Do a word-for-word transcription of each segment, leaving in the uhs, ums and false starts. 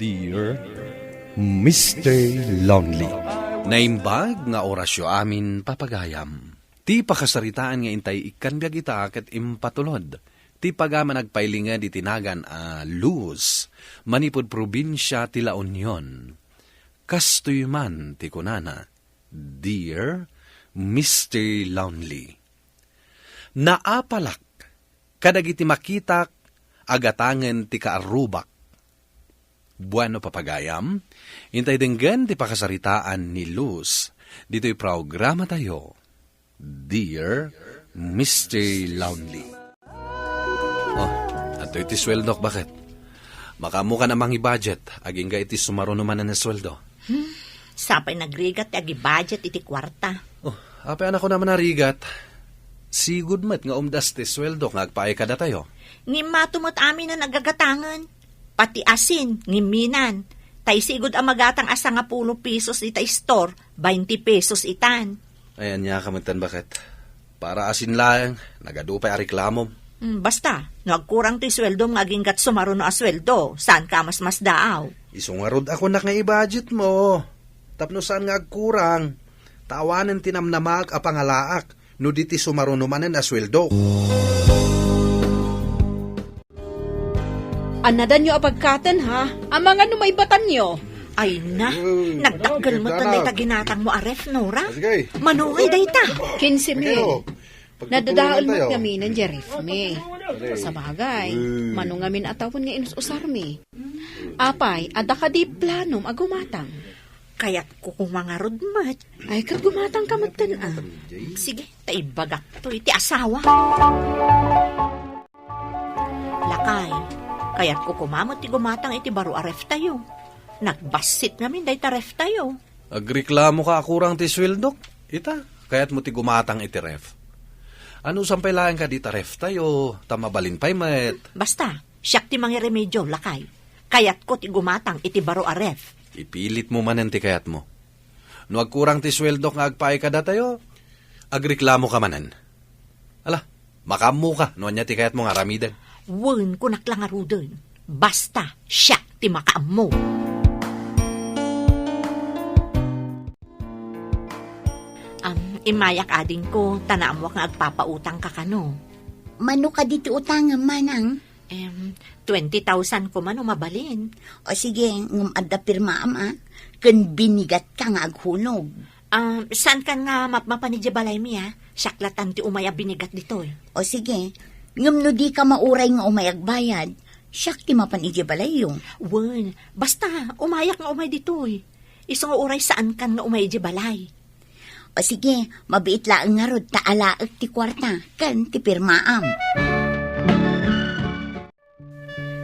Dear Mister Lonely. Naimbag nga orasyo amin, papagayam. Ti pakasaritaan nga intay ikkan biag ita ket impatulod ti pagaman agpailinged iti nagan a Luz, manipud probinsia ti La Union. Kastoy man ti kunana, Dear Mister Lonely. Naapalak kadagiti makitak a gatangen ti kaarrubak. Bueno, papagayam, intay denggen ti pakasaritaan ni Luz ditoy programatayo, Dear Mister Lonely. Oh, adtoy ti sueldok, baket? Makaammokan a mangi-budget, agingga iti sumaruno manen a sueldo. Hmm, sapay nagrigat ti agi-budget iti kuarta. Oh, apay a nakunak a narigat? Sigud met nga umdas ti sueldok nga agpaay kadatayo. Ngimmato met amin a nagagatangen. Pati asin, ngimminan. Tay sigud a magatang a sangapulo pesos ita istor, bainte pesos itan. Ay, ania ka met tan, baket? Para asin laeng, nagadu pay a reklamom. Hmm, basta, no agkurang ti sueldom nga aginggat sumaruno a sueldo, saanka a masmasdaaw? Isu ngarud a kunak nga i-budget mo. Tapno saan nga agkurang. Ta awanen ti namnamaak a pangalaak no di ti sumaruno manen a sueldo. Annadanyo a bagkaten, ha? Amangan no maibatanyo. Ay na, nagdakkel met dayta ginatang mo a ref, Nora. Ah, sige. Mano ngay dayta? Quince mil. Sige, oh. Nadadael met ngamin diay ref mi. Sabagay, mano ngamin a tawen nga inus-usar mi. Apay, adda kadi planom a gumatang? Kayatko koma ngarud met. Ay, ket gumatang ka met ken, a. Sige, ta ibagak to iti asawa. Lakay, kayatko koma met ti gumatang iti baro a ref tayo. Nagbassit ngamin dayta ref tayo. Agreklamo ka a kurang ti sueldok? Ita, kayatmo ti gumatang iti ref. Anusan pay laeng kadi ta ref tayo, ta mabalin pay met. Basta, siak ti mangiremedio, lakay. Kayatko ti gumatang iti baro a ref. Ipilitmo manen ti kayatmo. No agkurang ti sueldok nga agpaay kadatayo, agreklamo ka manen. Ala, makaammo ka no ania ti kayatmo nga aramiden. Wen, kunak la ngaruden. Basta, siak ti makaammo. Am, immayak, adingko, ta naammoak nga agpapautangka kano. Mano kadi ti utangem, manang? Em, twenty thousand koma no mabalin. O sige, ngem adda pirmaam, a? Ken binigatka nga aghulog. Ah, saankan nga mapmapan idiay balaymi, a? Siak latan ti umay a binigat ditoy. O sige, ngem no dika mauray nga umay agbayad, siak ti mapan idiay balayyo. Wen, basta, umayak nga umay ditoy. Isu nga uray saankan nga umay idiay balay. O sige, mabiit laeng ngarud ta alaek ti kuarta ken ti pirmaam.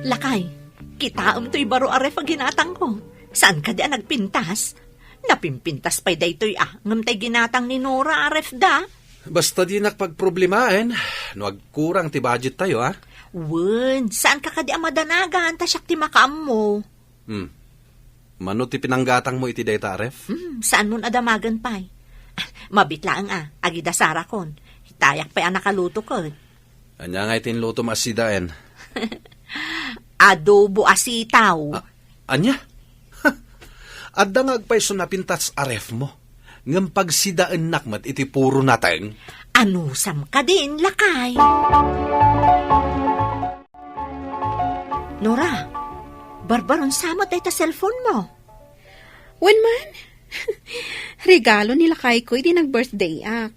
Lakay, kitaem toy baro a ref a ginatangko. Saan kadi a nagpintas? Napimpintas pay daytoy a, ngem tay ginatang ni Nora a ref da. Basta dinak pagproblemaen no agkurang ti budget tayo, a? Wen, saanka kadi a madanagan ta siak ti makaammo. Hmm. Mano ti pinanggatangmo iti dayta a ref? Hmm, saanmon a damagen pay. Ah, mabiit laeng a, agidasarakon. Itayak pay a nakaluto ket. Ania ngay ti inlutom a sidaen? Adobo a sitaw. A-, ania? Adda nga agpayso napintas a refmo. Ngem pagsidaennak met iti puro nateng. Anusam kadin, lakay? Nora, barbaron sa met dayta cellphone mo. Wen man, regalo ni lakayko idi nag-birthday-ak.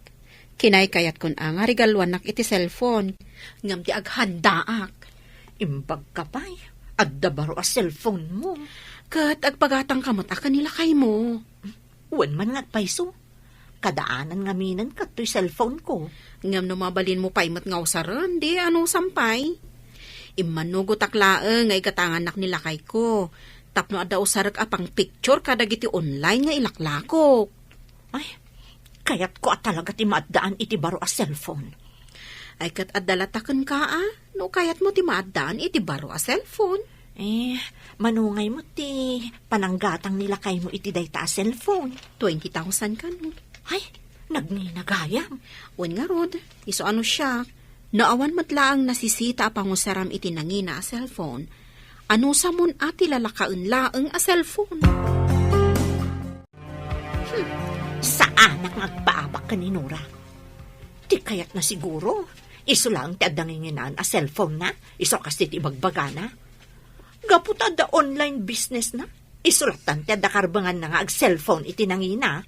Kinaykayatkon a nga regaluannak iti cellphone, ngem ti aghandaak. Imbagka pay, adda baro a cellphone mo. Ket agpagatangka met a ken ni lakaymo. Wen man nga agpayso. Kadaanan ngaminen ket toy cellphone ko. Ngem no mabalinmo pay met nga usaren, di anusam pay? Immanugotak laeng nga igatangannak ni lakayko, tapno adda usarek a pang-picture kadagiti online nga ilaklakok. Ay, kayatko a talaga ti maaddaan iti baro a cellphone. Ay, ket adda latta kenka, a? No kayatmo ti maaddaan iti baro a cellphone. Eh, mano ngay met ti pananggatang ni lakaymo iti dayta a cellphone? Twenty thousand kano. Ay, nagninagayam. Wen ngarud, isu a no siak, no awan met laeng nasisita a pangusaram iti nangina a cellphone, Anusamon a ti lalakaen laeng a cellphone? Hmm, saanak nga agpaabak ken ni Nora. Ti kayatna siguro, isu laeng ti adda nginginaan a cellphone na, isu a kas ti ibagbagana. Gapu ta adda online business na, isu lattan ti adda karbenganna nga ag-cellphone iti nangina.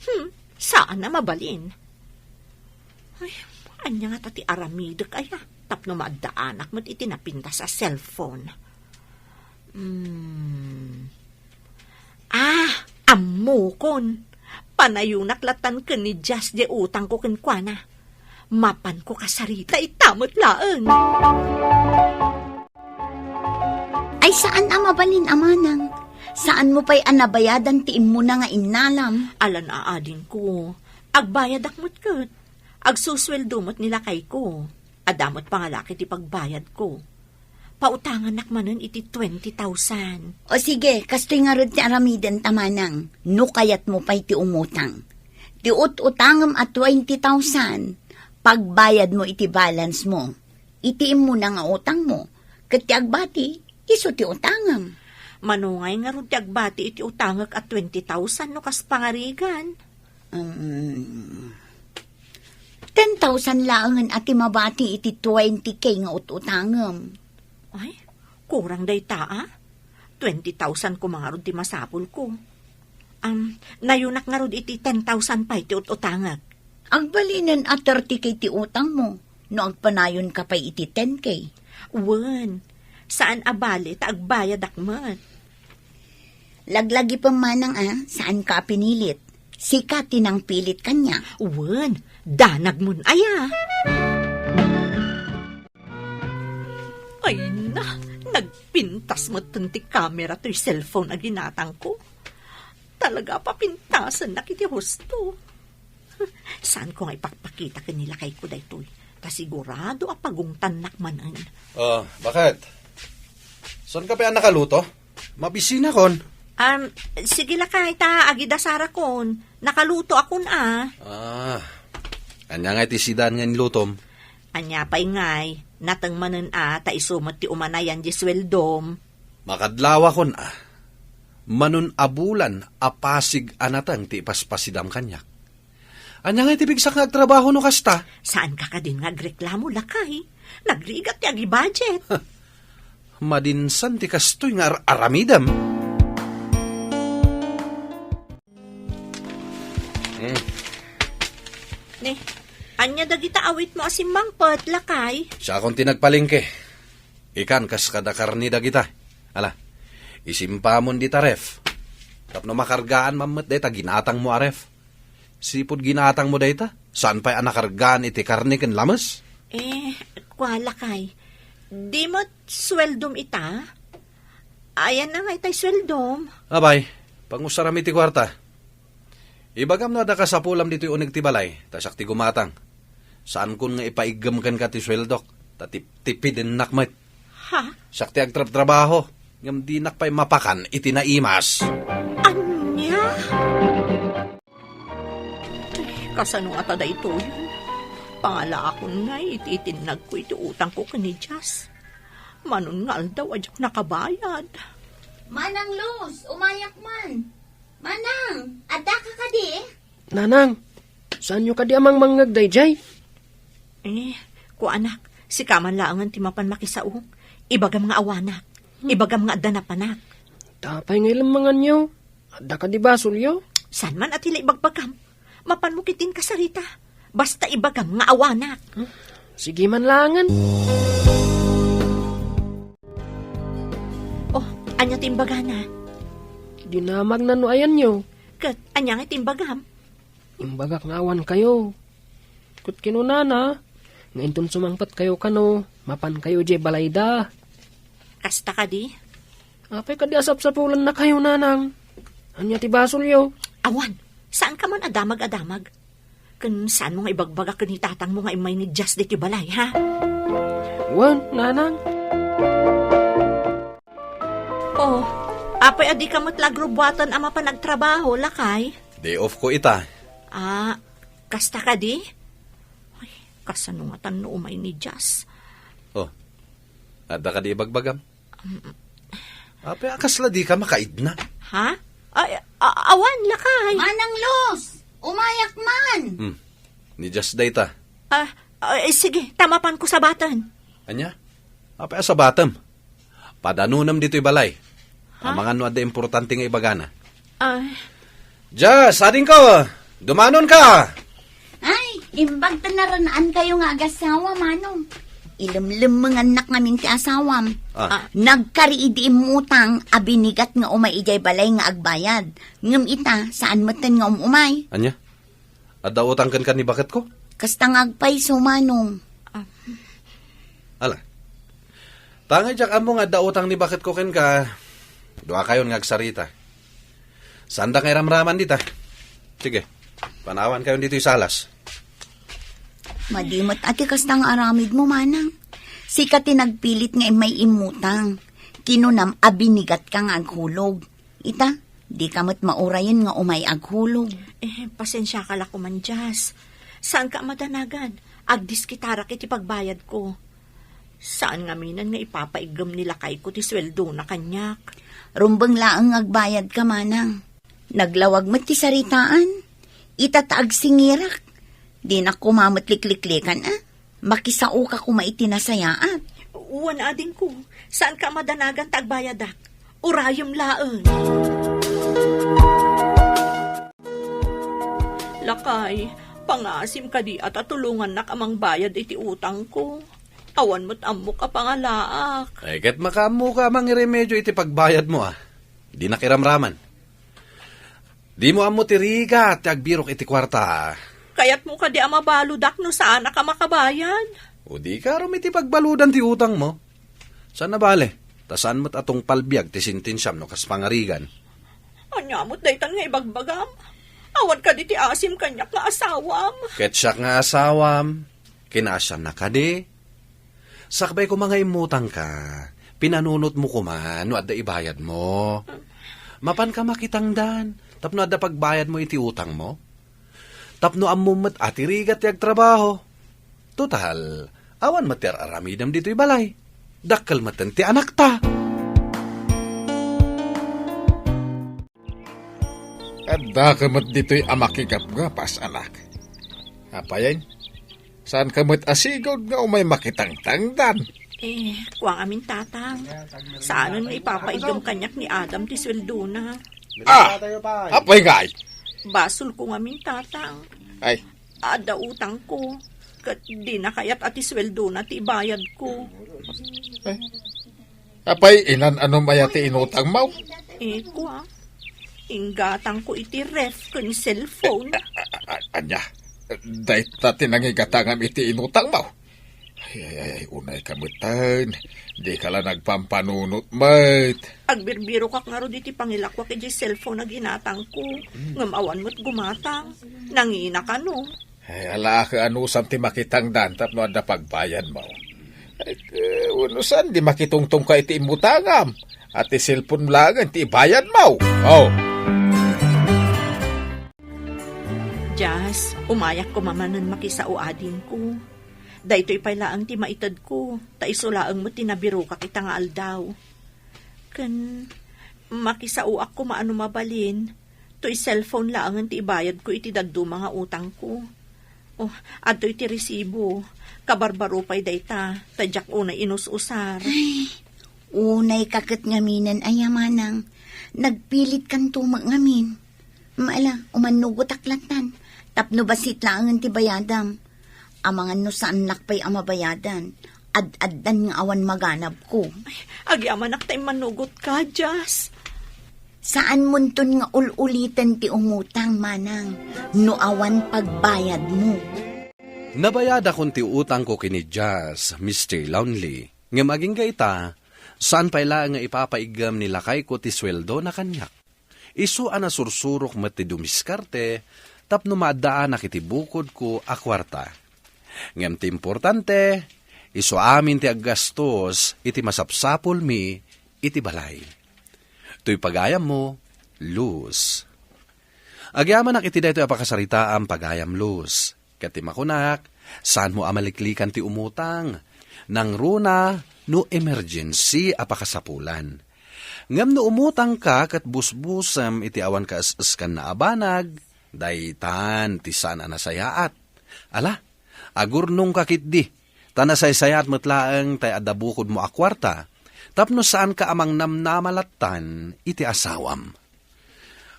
Hmm, saan a mabalin. Ay, ania ngata ti aramidek aya tapno maaddaanak met iti napintas a cellphone? Hmm. Ah, ammokon. Panayonak lattan ken ni Jazz diay utangko kenkuana. Mapanko kasarita ita met laeng. Ay, saan a mabalin a manang. Saanmo pay a nabayadan ti immuna nga innalam? Alan a adingko. Agbayadak met ket. Agsusueldo met ni lakayko. Adda met pangalaki ti pagbayadko. Pautangannak manen iti twenty thousand. O sige, kastoy ngarud ti aramidenta manang, no kayatmo pay ti umutang. Ti ut-utangem a twenty thousand, pagbayadmo iti balance mo. Iti immuna nga utangmo, ket ti agbati, isu ti utangem. Mano ngay ngarud ti agbati iti utangek a twenty thousand no kas pangarigan? Um, ten thousand laengen a ti mabati iti twenty K nga ut-utangem. Ay, kurang dayta, a? Twenty thousand koma ngarud ti masapulko. Um, nayonak ngarud iti ten thousand pay ti ut-utangek. Agbalinen a thirty K ti utangmo no agpanayonka pay iti ten K. Wen, saan a bale ta agbayadak met. Laglagipem manang a, saanka a pinilit. Sika ti nangpilit kaniak. Wen, danagmon aya. Ay na, nagpintas metten ti kamera toy cellphone a ginatangko. Talaga a papintasennak iti husto. Saanko nga ipakpakita ken ni lakayko daytoy, ta sigurado a pagungtannak manen. Oh, bakit? Saanka pay a nakaluto? Mabisinakon. Um, sige lakay, ta agidasarakon. Nakalutoakon a. Ah, ania ngay ti sidan nga inlutom? Ania pay ngay, nateng manen a, ta isu met ti umanayan di sueldom. Makadlawakon a. Manon a bulan a pasig a nateng ti ipaspasidam kaniak. Ania ngay ti pigsak nga agtrabaho no kasta? Saanka kadin nga agreklamo, lakay? Nagrigat ti agibudget. Madinsan ti kastoy nga ar-, aramidem. Hmm. Ne, ania dagita awitmo a simmangpet, lakay? Siakon ti nagpalengke. Ikan kas kada karne dagita. Ala, isimpamon dita ref. Tapno makargaan man met dayta ginatangmo a ref. Sipud ginatangmo dayta, saan pay a nakargaan iti karne ken lames? Eh, kua lakay. Di met sueldom ita? Ayan na nga itay sueldom. Abay, pangusaram iti kuarta. Ibagam no adda kasapulam ditoy uneg ti balay, ta siak ti gumatang. Saankon nga ipaiggem kenka ti sueldok, ta tip-, tipidennak met. Ha? Siak ti agtrabtrabaho, ngem dinak pay mapakan iti naimas. Ania? Ay, kasano ngata daytoy? Pangalaakon ngay iti itinnagko iti utangko ken ni Jazz. Manon nga aldaw a diak nakabayad. Manang Luz, umayak man. Manang, addaka kadi? Nanang, saanyo kadi a mangmangngeg daydiay? Eh, kuanak, sika man laengen ti mapan makisao. Ibagam nga awanak. Hmm. Ibagam nga adda napanak. Apay nga ilemmenganyo? Adda kadi basolyo? Saan man a ti la ibagbagam? Mapanmo ketdin kasarita. Basta ibagam nga awanak. Hmm? Sige man laengen. Oh, ania ti imbagana? Dinamagna no ayanyo. Ket ania nga ti imbagam? Imbagak nga awan kayo. Ket kinunana, nga inton sumangpet kayo kano, mapan kayo diay balayda. Kasta kadi? Apay kadi a sapsapulanna kayo, nanang? Ania ti basolyo? Awan, saanka man a damag a damag. Ken saanmo nga ibagbaga ken ni tatangmo nga immay ni Jazz ditoy balay, ha? Wen, nanang. Oh, apay a dika met la agrubbuatan a mapan agtrabaho, lakay? Day off ko ita. Ah, kasta kadi? Ay, kasano ngatan no umay ni Jazz? Oh, adda kadi ibagbagam? Apay a kasla dika makaidna? Ha? Ay, a-, awan, lakay. Manang Luz, umayak man. Hmm. Ni Jas dayta. Ah, ah, eh, sige, ta mapanko sabaten. Ania? Apay a sabatem? Padanunem ditoy balay. Ha? Amangan no adda importante nga ibagana. Ah. Jas, adingko, dumanonka! Ay, imbag ta naranaan kayo nga agasawa, Manong. Ilemlemmengannak ngamin ti asawam. Ah. Ah. Nagkari idi immutang a binigat nga umay idiay balay nga agbayad. Ngem ita, saan metten nga um-umay. Ania? Adda utang kenka ni baketko? Kasta nga agpayso, Manong. Ah. Ala. Ta nga diak ammo nga adda utang ni baketko kenka, duakayon nga agsarita. Saanda nga iramraman dita. Sige, panawankayon ditoy salas. Madi met a ti kasta nga aramidmo, Manang. Sika ti nagpilit nga immay immutang. Kinunam a binigatka nga aghulog. Ita, dika met maurayen nga umay aghulog. Eh, pasensiaka la koman, Jas. Saanka a madanagan? Agdiskitarak iti pagbayadko. Saan ngaminen nga ipapaiggem ni lakayko ti sueldona kaniak. Rumbeng laeng nga agbayadka, Manang. Naglawag met ti saritaan. Ita ta agsingirak. Dinak koma met likliklikan, a. Makisaoka koma iti nasayaat. Wen, adingko, saanka a madanagan ta agbayadak. Urayem laeng. Lakay, pangasim kadi a ta tulongannak a mangbayad iti utangko. Awan met ammok a pangalaak. Ay, ket makaammoka a mangiremedio iti pagbayadmo, a. Dinak iramraman. Dimo ammo ti rigat ti agbirok iti kuarta. Kayatmo kadi a mabaludak no saanak a makabayad? O di ka arum iti pagbaludan ti utangmo. Saan a bale, ta saan met a tungpal biag ti sentensiam no kas pangarigan. Ania met daytan nga ibagbagam? Awan kadi ti asim kaniak nga asawam? Ket siak nga asawam, kinaasiannak kadi? Sakbay koma nga immutangka, pinanunotmo koma no adda ibayadmo. Mapanka makitangdan tapno adda pagbayadmo iti utangmo. Tapno ammom met a ti rigat ti agtrabaho. Total, awan met ti ar-aramidem ditoy balay. Dakkel metten ti anakta. Addaka met ditoy a makigapgapas, anak. Apayen, saanka met a sigud nga umay makitangtangdan? Eh, kua ngamin, Tatang. Saanen nga ipapaiggem kaniak ni Adam ti sueldona. Ah! Apay ngay? Basolko ngamin, Tatang. Ay. Adda utangko. Ket dina kayat a ti sueldona ti ibayadko. Ay. Apay, inan-anom aya ti inutangmo? Eh, kua. Inggatangko iti ref ken cellphone. A-, a-, ania? Dayta ti nangigatangam iti inutangmo? Ay, ay, ay, ay, unayka metten. Dika la nagpampanunot met. Agbirbirokak ngarud iti pangilakwak iti cellphone a ginatangko. Hmm. Ngem awan met gumatang. Nangina kano. Ay, alaaka anusam ti makitangdan tapno adda pagbayadmo. Ay, ke-, wenno saan di makitungtongka iti immutangam? A ti cellphone laengen ti ibayadmo. Oh. Jas, umayak koma manen makisao adingko. Daytoy pay laeng ti maitedko, ta isu laeng met ti nabirokak ita nga aldaw. Ken makisaoak koma a no mabalin, toy cellphone laengen ti ibayadko iti dadduma nga utangko. Oh, adtoy ti resibo. Kabarbaro pay dayta, ta diak unay inus-usar. Ay, unayka ket ngaminen aya, Manang. Nagpilitkanto met ngamin. Ala, umannugotak lattan. Tapno bassit laengen ti bayadam. Amangan no saannak pay a mabayadan. Ad-addan nga awan maganabko. Ay, agyamanak ta immanugotka, Jas. Saanmonton nga ul-uliten ti umutang, Manang, no awan pagbayadmo. Nabayadakon ti utangko ken ni Jas, Mister Lonely. Ngem agingga ita, saan pay laeng nga ipapaiggem ni lakayko ti sueldona kaniak. Isu a nasursurok met ti dumiskarte tapno maaddaanak iti bukodko a kuarta. Ngem ti importante, isu amin ti aggastos iti masapsapulmi iti balay. Toy pagayammo, Luz. Agyamanak iti daytoy a pakasaritaam, pagayam Luz. Ket ti makunak, saanmo a maliklikan ti umutang. nangruna no emergency a pakasapulan. Ngem no umutangka ket busbusem iti awan kaes-eskanna a banag, daytan ti saan a nasayaat. Ala, agurnongka ketdi, ta nasaysayaat met laeng tay adda bukodmo a kuarta, tapno saanka a mangnamnama lattan iti asawam.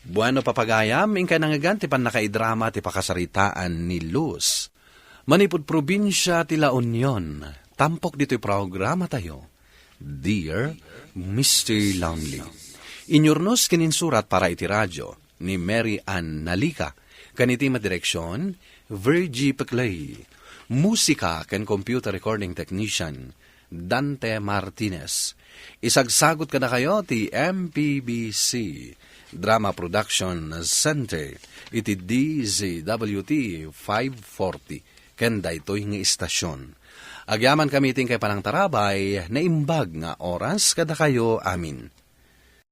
Bueno, papagayam, inkay nangngegan ti pannakaidrama ti pakasaritaan ni Luz. Manipud probinsia ti La Union, tampok ditoy programatayo, Dear Mister Lonely. Inyurnos ken insurat para iti radio ni Mary Ann Nalica, ken iti madireksion, Virgie Peclay. Musika ken computer recording technician, Dante Martinez. Isagsagot kadakayo ti M P B C Drama Production Center iti D Z W T five forty ken daytoy nga istasyon. Agyaman kami iti inkay panangtarabay, naimbag nga oras kadakayo amin.